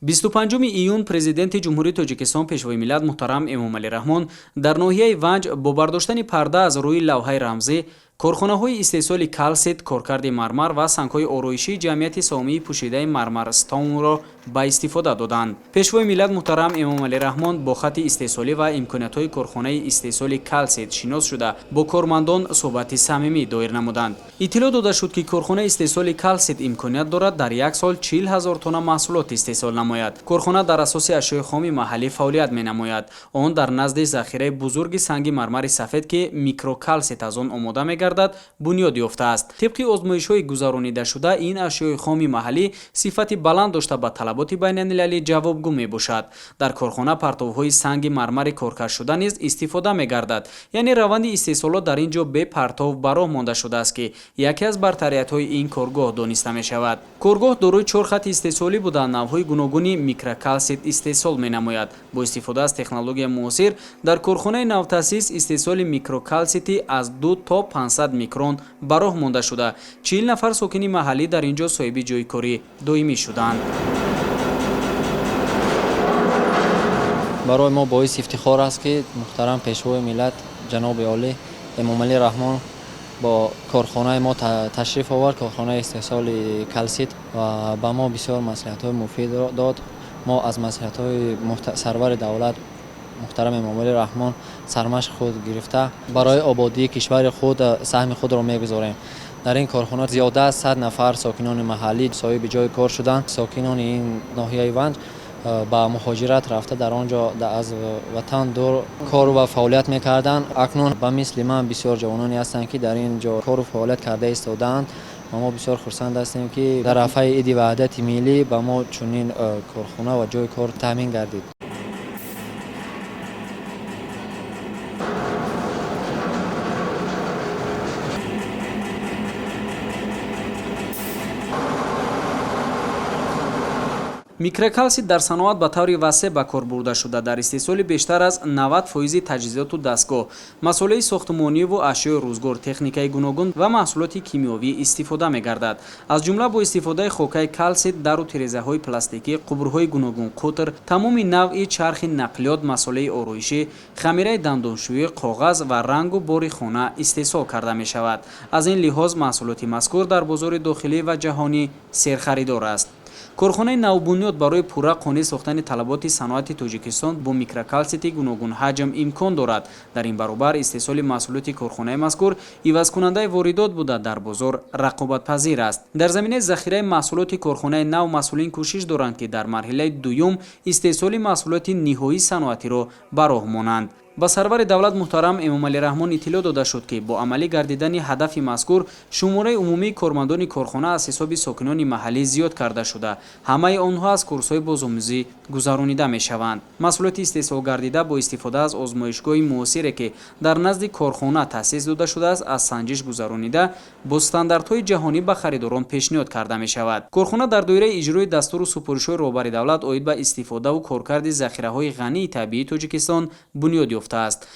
25 июн Президенти Ҷумҳурии Тоҷикистон, Пешвои миллат муҳтарам Эмомалӣ Раҳмон дар ноҳияи Ванҷ бо бардоштани парда аз рӯи лавҳаи рамзӣ корхонаҳои истеҳсоли калсит, коркарди мармар ва сангҳои ороишии Ҷамъияти саҳомии пӯшидаи Мармарстоунро ба истифода доданд. Пешвои миллат муҳтарам Эмомалӣ Раҳмон бо хатти истеҳсолӣ ва имкониятҳои корхонаи истеҳсоли калсит шинос шуда, бо кормандон суҳбати самимӣ доир намуданд. Иттилоъ дода шуд, ки корхонаи истеҳсоли калсит имконият дорад дар як сол 40 000 тонна маҳсулот истеҳсол намояд. Корхона дар асоси ашёи хоми маҳаллӣ фаъолият менамояд. Он дар назди захираи бузурги санги мармари сафед, ки микрокалсит аз он омода мегардад, бунёд ёфтааст. Тибқи озмоишҳои гузаронидашуда, ин ашёи хоми маҳаллӣ сифати баланд дошта, ба талаботи байналмилалӣ ҷавобгӯ мебошад. Дар корхона партовҳои санги мармари коркардшуда низ истифода мегардад, яъне раванди истеҳсолот дар ин ҷо бепартов ба роҳ монда шудааст, ки яке аз бартариятҳои ин коргоҳ дониста мешавад. Коргоҳ дорои чор хатти истеҳсолӣ буда, навъҳои гуногуни микрокалсит истеҳсол менамояд. Бо истифода аз технологияи муосир дар корхонаи навтаъсис истеҳсоли микрокалсити аз 2 то 500 микрон ба роҳ монда шуда, 40 нафар сокини маҳаллӣ дар ин ҷо соҳиби ҷойи корӣ доимӣ шуданд. Барои мо боиси ифтихор аст, ки муҳтарам Пешвои миллат ҷаноби олӣ Эмомалӣ Раҳмон бо корхонаи мо ташриф овард, корхонаи истеҳсоли калсит, ва ба мо бисёр маслиҳатҳои муфид дод. Мо аз маслиҳатҳои сарвари давлат муҳтарам Эмомалӣ Раҳмон сармашқ худ гирифта, барои ободии кишвари худ саҳми худро мегузорем. Дар ин корхона зиёда аз 100 нафар сокинони маҳаллӣ соҳиби ҷои кор шуданд. Сокинони ин ноҳияи Ванҷ ба муҳоҷират рафта, дар он ҷо аз ватан дур кору ва фаъолият мекарданд. Акнун ба мисли ман бисёр ҷавононе ҳастанд, ки дар ин ҷо кору фаъолият карда истодаанд, ва мо бисёр хурсанд ҳастем, ки дар арафаи Иди Ваҳдати Миллӣ ба мо чунин корхона ва ҷои кор таъмин гардид. Микрокалсит дар саноат ба таври васеъ ба кор бурда шуда, дар истеҳсоли бештар аз 90 фоизи таҷҳизоту дастгоҳ, масолеҳи сохтмониву ашёи рӯзгор, техникаи гуногун ва маҳсулоти кимиёвӣ истифода мегардад. Аз ҷумла бо истифодаи хокаи калсит дару тирезаҳои пластикӣ, қубурҳои гуногунқутр, тамоми навъи чархи нақлиёт, масолеҳи ороишӣ, хамираи дандоншӯӣ, коғаз ва рангу бори хона истеҳсол карда мешавад. Аз ин лиҳоз маҳсулоти мазкур дар бозори дохилӣ ва ҷаҳонӣ серхаридор аст. Корхонаи навбунёд барои пурра қонеъ сохтани талаботи саноати Тоҷикистон бо микрокалсити гуногунҳаҷм имкон дорад. Дар ин баробар истеҳсоли маҳсулоти корхонаи мазкур ивазкунандаи воридот буда, дар бозор рақобатпазир аст. Дар заминаи захираи маҳсулоти корхонаи нав масъулин кӯшиш доранд, ки дар марҳилаи дуюм истеҳсоли маҳсулоти ниҳоии саноатиро ба роҳ монанд. Ба сарвари давлат муҳтарам Эмомалӣ Раҳмон иттилоъ дода шуд, ки бо амалӣ гардидани ҳадафи мазкур шумораи умумии кормандони корхона аз ҳисоби сокинони маҳаллӣ зиёд карда шуда, ҳамаи онҳо аз курсҳои бозомӯзӣ гузаронида мешаванд. Маҳсулоти истеҳсолгардида бо истифода аз озмоишгоҳи муосире, ки дар назди корхона таъсис дода шудааст, аз санҷиш гузаронида, бо стандартҳои ҷаҳонӣ ба харидорон пешниҳод карда мешавад. Корхона дар доираи иҷрои дастуру супоришҳои роҳбари давлат оид ба истифодаву коркарди захираҳои ғании табиии Тоҷикистон бунёд ёфтааст.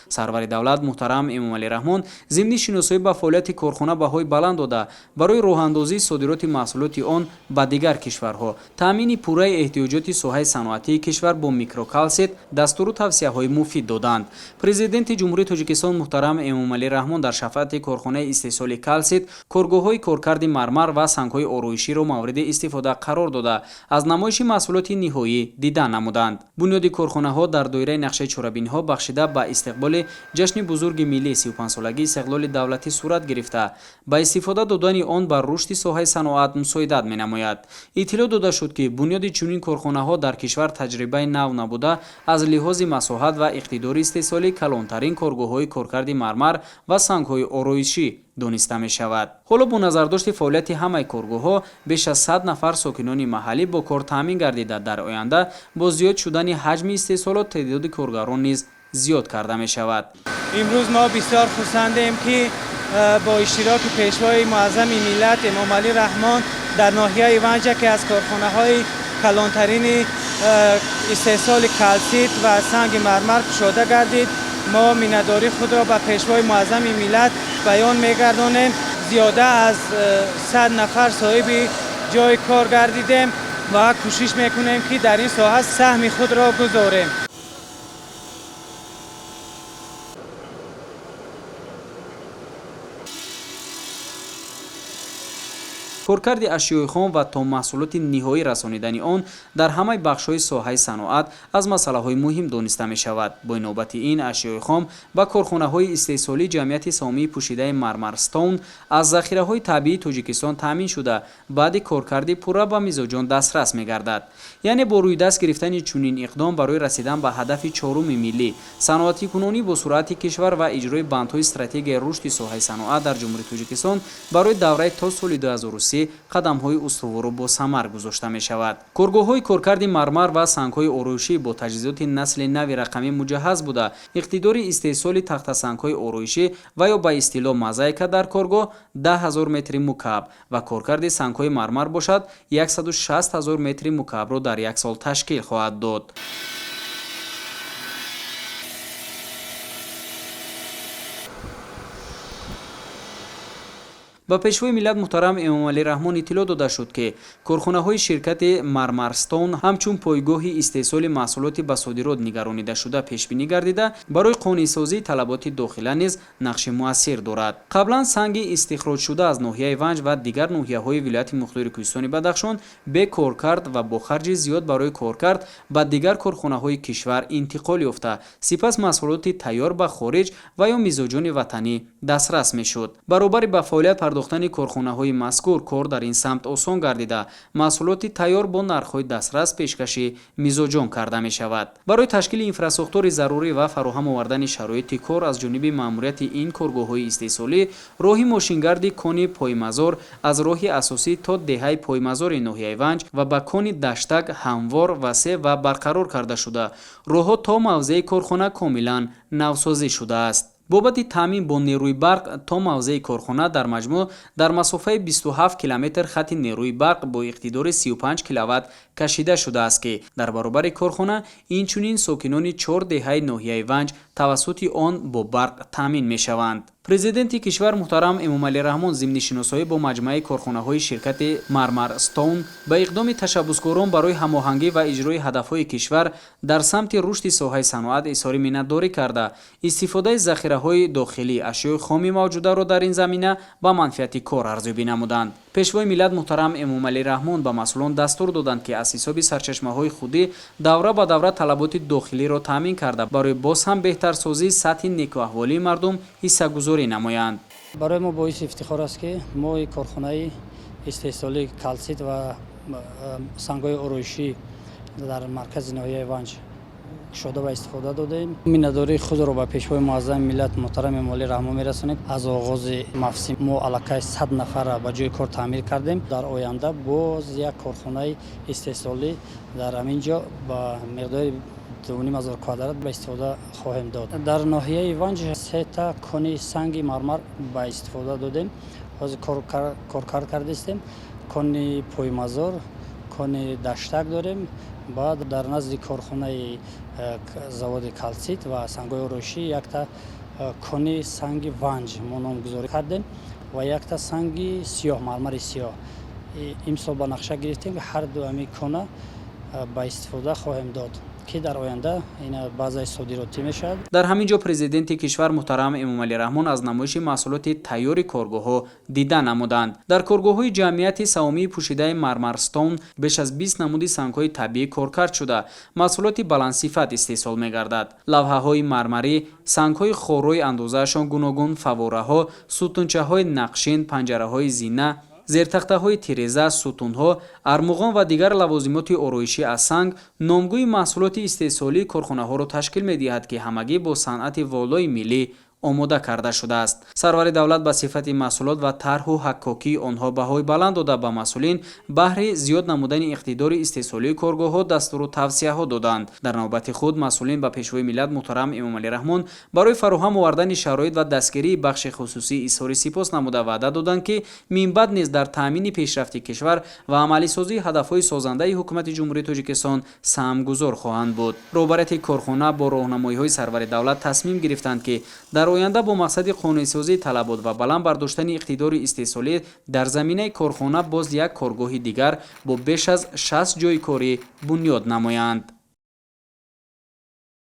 Сарвари давлат муҳтарам Эмомалӣ Раҳмон зимни шиносоӣ ба фаъолияти корхона баҳои баланд дода, барои роҳандозии содироти маҳсулоти он ба дигар кишварҳо, таъмини пурраи эҳтиёҷоти соҳаи саноатии кишвар бо микрокалсит дастуру тавсияҳои муфид доданд. Президенти Ҷумҳурии Тоҷикистон муҳтарам Эмомалӣ Раҳмон дар шафати корхонаи истеҳсоли калсит коргоҳҳои коркарди мармар ва сангҳои ороиширо мавриди истифода қарор дода, аз намоиши маҳсулоти ниҳоӣ дида намуданд. Бунёди корхонаҳо дар доираи нақшаи чорабиниҳо, бахшида ба истиқболи ҷашни бузурги миллӣ, 35-солагии истиқлоли давлатӣ сурат гирифта, ба истифода додани он ба рушди соҳаи саноат мусоидат менамояд. Иттилоъ дода шуд, ки бунёди чунин корхонаҳо дар кишвар таҷрибаи нав набуда, аз лиҳози масоҳат ва иқтидори истеҳсолӣ калонтарин коргоҳҳои коркарди мармар ва сангҳои ороишӣ дониста мешавад. Ҳоло бо назардошти фаъолияти ҳамаи коргоҳҳо беш аз 100 нафар сокинони маҳаллӣ бо кор таъмин гардида, дар оянда бо зиёд шудани ҳаҷми истеҳсолот теъдоди коргарон низ зиёд карда мешавад. Имрӯз мо бисёр хурсандем, ки бо иштироки Пешвои муаззами миллат Эмомалӣ Раҳмон дар ноҳияи Ванҷ яке аз корхонаҳои калонтарини истеҳсоли калсит ва санги мармар кушода гардид. Мо миннатдории худро ба Пешвои муаззами миллат баён мегардонем. Зиёда аз 100 нафар соҳиби ҷои кор гардидем. و کوشش میکنیم که در این ساحه سهم خود را گذاریم. Коркарди ашёи хом ва то маҳсулоти ниҳоӣ расонидани он дар ҳамаи бахшҳои соҳаи саноат аз масъалаҳои муҳим дониста мешавад. Бо навбати ин ашёи хом ба корхонаҳои истеҳсолии ҷамъияти саҳомии пӯшидаи Мармарстоун аз захираҳои табиии Тоҷикистон таъмин шуда, баъди коркарди пурра ба мизоҷон дастрас мегардад. Яъне бо рӯйдаст гирифтани чунин иқдом барои расидан ба ҳадафи чоруми миллӣ, саноатикунонӣ бо суръати кишвар ва иҷрои бандҳои стратегияи рушди соҳаи саноат дар Ҷумҳурии Тоҷикистон барои давраи то соли 2030 қадамҳои устувору босамар гузошта мешавад. Коргоҳҳои коркарди мармар ва сангҳои ороишӣ бо таҷҳизоти насли нави рақамӣ муҷаҳҳаз буда, иқтидори истеҳсоли тахтасангҳои ороишӣ ва ё ба истилоҳ мозаика дар коргоҳ 10 000 метри мукааб ва коркарди сангҳои мармар бошад 160 000 метри мукаабро дар як сол ташкил хоҳад дод. Ба Пешвои миллат муҳтарам Эмомалӣ Раҳмон иттилоъ дода шуд, ки корхонаҳои ширкати Мармарстон ҳамчун пойгоҳи истеҳсоли маҳсулоти ба содирот нигаронидашуда пешбинӣ гардида, барои қонеъсозии талаботи дохила низ нақши муассир дорад. Қаблан санги истихроҷшуда аз ноҳияи Ванҷ ва дигар ноҳияҳои вилояти мухтори Кӯҳистони Бадахшон бекоркард ва бо харҷи зиёд барои коркард ба дигар корхонаҳои кишвар интиқол ёфта, сипас маҳсулоти тайёр ба хориҷ ва ё мизоҷони ватанӣ дастрас мешуд. Баробари ба фаъолият пардохтани корхонаҳои мазкур, кор дар ин самт осон гардида, маҳсулоти тайёр бо нархҳои дастрас пешкаши мизоҷон карда мешавад. Барои ташкили инфрасохтори зарурӣ ва фароҳам овардани шароити кор аз ҷониби маъмурияти ин коргоҳҳои истеҳсолӣ роҳи мошингарди кони Поймазор аз роҳи асосӣ то деҳаи Поймазори ноҳияи Ванҷ ва ба кони Даштак ҳамвор, васеъ ва барқарор карда шуда, роҳҳо то мавзеи корхона комилан навсозӣ шудааст. Бобати таъмин бо нерӯи барқ то мавзеи корхона дар маҷмӯъ дар масофаи 27 километр хати нерӯи барқ бо иқтидори 35 киловатт кашида шудааст, ки дар баробари корхона инчунин сокинони чор деҳаи ноҳияи Ванҷ тавассути он бо барқ таъмин мешаванд. Президенти кишвар муҳтарам Эмомалӣ Раҳмон зимни шиносоӣ бо маҷмӯаи корхонаҳои ширкати Мармарстоун ба иқдоми ташаббускорон барои ҳамоҳангӣ ва иҷрои ҳадафҳои кишвар дар самти рушди соҳаи саноат изҳори миннатдорӣ карда, истифодаи захираҳои дохилӣ, ашёи хоми мавҷударо дар ин замина ба манфиати кор арзёбӣ намуданд. Пешвои миллат муҳтарам Эмомалӣ Раҳмон ба масъулон дастур доданд, ки аз ҳисоби сарчашмаҳои худӣ давра ба давра талаботи дохилиро таъмин карда, барои боз ҳам беҳтарсозии сатҳи некуаҳволии мардум ҳиссагузорӣ намоянд. Барои мо боиси ифтихор аст, ки мо корхонаи истеҳсолии калсит ва сангҳои ороишӣ дар маркази ноҳияи Ванҷ кушода ва истифода додаем. Миннатдории худро ба Пешвои муаззами миллат муҳтарам Эмомалӣ Раҳмон мерасонем. Аз оғози мавсим мо аллакай 100 нафарра ба ҷои кор таъмир кардем. Дар оянда боз як корхонаи истеҳсолӣ дар ҳамин ҷо ба миқдори 2500 квадрат ба истифода хоҳем дод. Дар ноҳияи Ванҷ сета кони санги мармар ба истифода додем, ҳозир коркард кардаистем. Кони Поймазор, кони Даштак дорем. Баъд дар назди корхонаи заводи калсит ва сангҳои ороишӣ якта кони санги Ванҷ мо номгузорӣ кардем ва якта санги сиёҳ, мармари сиёҳ имсол ба нақша гирифтем, ки ҳар ду ҳамин кона ба истифода хоҳем дод, ки дар оянда ин базаи содиротӣ мешавад. Дар ҳамин ҷо Президенти кишвар муҳтарам Эмомалӣ Раҳмон аз намоиши маҳсулоти тайёри коргоҳҳо дида намуданд. Дар коргоҳҳои ҷамъияти саҳомии пӯшидаи Мармарстон беш аз 20 намуди сангҳои табиӣ коркард шуда, маҳсулоти баландсифат истеҳсол мегардад. Лавҳаҳои мармарӣ, сангҳои хоррои андозаашон гуногун, фаввораҳо, сутунчаҳои нақшин, панҷараҳои зина, зертахтаҳои тиреза, сутунҳо, армуғон ва дигар лавозимоти ороишӣ аз санг номгӯи маҳсулоти истеҳсолии корхонаҳоро ташкил медиҳад, ки ҳамагӣ бо санъати волои миллӣ омода карда шудааст. Сарвари давлат ба сифати маҳсулот ва тарҳу ҳаккокии онҳо баҳои баланд дода, ба масъулин баҳри зиёд намудани иқтидори истеҳсолии коргоҳҳо дастуру тавсияҳо доданд. Дар навбати худ масъулин ба Пешвои миллат муҳтарам Эмомалӣ Раҳмон барои фароҳам овардани шароит ва дастгирии бахши хусусӣ изҳори сипос намуда, ваъда доданд, ки минбаъд низ дар таъмини пешрафти кишвар ва амалисозии ҳадафҳои созандаи Ҳукумати Ҷумҳурии Тоҷикистон саҳмгузор хоҳанд буд. Роҳбарияти корхона бо роҳнамоиҳои сарвари давлат тасмим гирифтанд, ки дар Оянда бо мақсади қонеъсозии талабот ва баланд бардоштани иқтидори истеҳсолӣ дар заминаи корхона боз як коргоҳи дигар бо беш аз 60 ҷойи корӣ бунёд намоянд.